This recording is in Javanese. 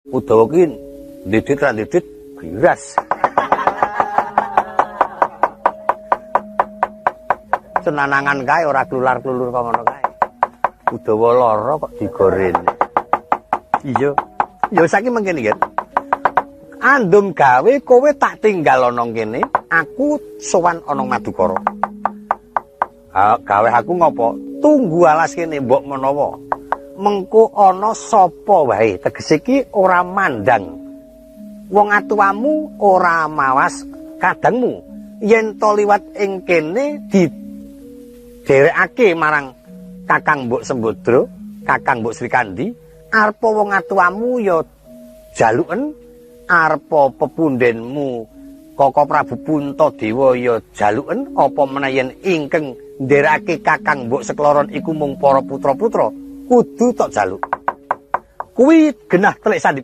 Udawa ki ndidit ra ndidit biras. Senanangan kae ora klular-klulur kok ngono kae. Udawa lara kok digorene. Iya. Ya saiki mengkene iki. Andum gawe kowe tak tinggal ana kene, aku sowan ana Madukara. Ha, gawe aku ngopo? Tunggu alas kene mbok menawa. Mengko ana sapa wae, tegese iki ora mandang. Wong atuwamu ora mawas kadangmu. Yen to liwat ing kene diderekake marang Kakang Mbok Sembodra, Kakang Mbok Srikandi, arepa wong atuwamu ya jaluken, arepa pepundenmu Koko Prabu Puntadewa ya jaluken, apa meneh yen ingkang nderekake Kakang Mbok Sekloron iku mung para putra-putra, kudu tok jaluk. Kuwi genah telik sandi.